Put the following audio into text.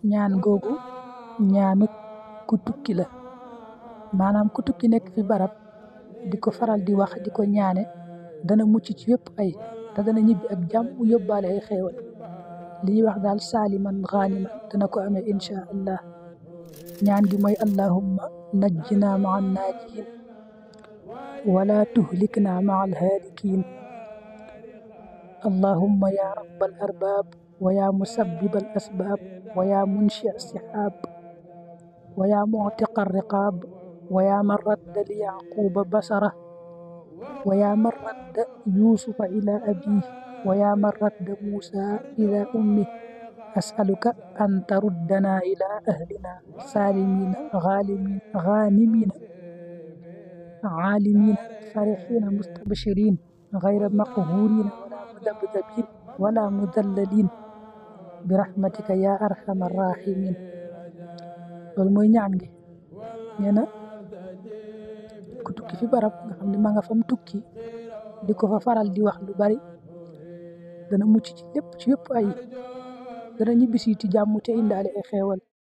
ñaan googu ñaanu ku tukki la maanaam ku tukki nekk fi barab di ko faral di wax di ko ñaane dana mucc ci yépp ay te dana ñibbi ak jàmm mu yóbbaale ay xéewal li ñuy wax daal saaliman ghaniman dana ko amee insha allah ñaan gi mooy allahumma najjina maa annaajiin wala tuhlikna maa alhaalikiin allahumma ya rabbal arbaab wa ya musabbibal asbaab wa ya munshia sixaab wa ya muctiqa riqaab wa ya man radda li yaquuba basara wa ya man radda yuusufa ila abiih wa ya man radda muusa ila ummih asaluka an taruddana ila ahlina saalimiina ghanimiina aalimiina farixiina mustabshiriin gayra maqhuuriina wala mudabdabiin wala mudallaliin birahmatika ya arhamar raahimiin loolu mooy ñaan gi nee na ku tukki fi barab nga xam ne ma nga fam tukki di ko fa faral di wax lu bari dana mucc ci lépp ci yépp ay dana ñibbisi ci jàmm te indaale ay xéewal